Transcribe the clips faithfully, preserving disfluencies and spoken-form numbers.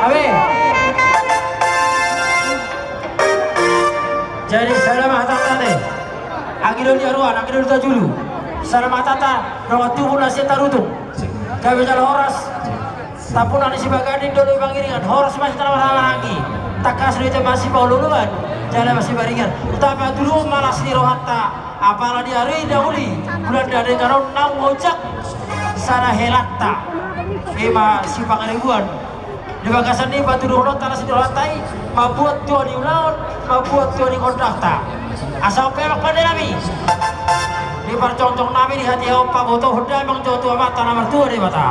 Amin. Jadi sada ma hatanta, anggi do di aruan, anggi do di tajulu. Sada ma hatanta, dongan tubu na sian Tarutung. Gabe jala horas. Tampunan ni Sibaganding do di Pangiringan, horas ma hita na marhahamaranggi. Tangkas do hita masipaolooloan, jala masiparingan. Tapa tudu ma las ni rohanta, apala di ari na uli, bulan na denggan on naung ojak sada helanta. Ima sipangaribuan. Di bagasan ni patuduhononta las ni rohanta i, mambuat tua ni ulaon, mambuat tua ni gondangta. Asa on pe amang pande nami, di parjongjong nami di hatiha on pabotohon damang jo tu Amanta na martua Debata.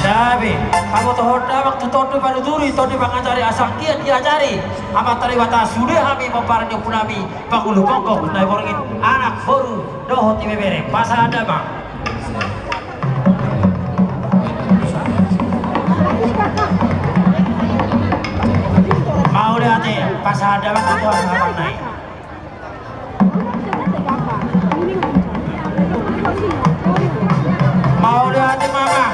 Gabe pabotohon damang tu tondi panuturi, tondi pangajari, asa anggiat diajari Amanta Debata sude hami pomparan ni ompu nami. Pangulu pongkok na borngin, anak boru dohot ibebere, pasahat damang. Mauliate, pasahat damang tu Tuhan, abang nai. Mauliate mama.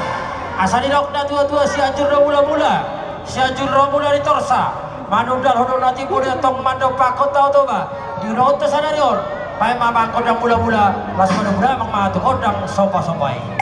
Asa didok na tuatua, Sianjur do mulamula, Sianjur do mula ni torsa. Manundalhon do na timbo, dia tong mandompakhon Tao Toba. Di ulaonta sadari on, baen ma amang gondang mulamula, laos manungkun damang ma tu gondang sombasomba i.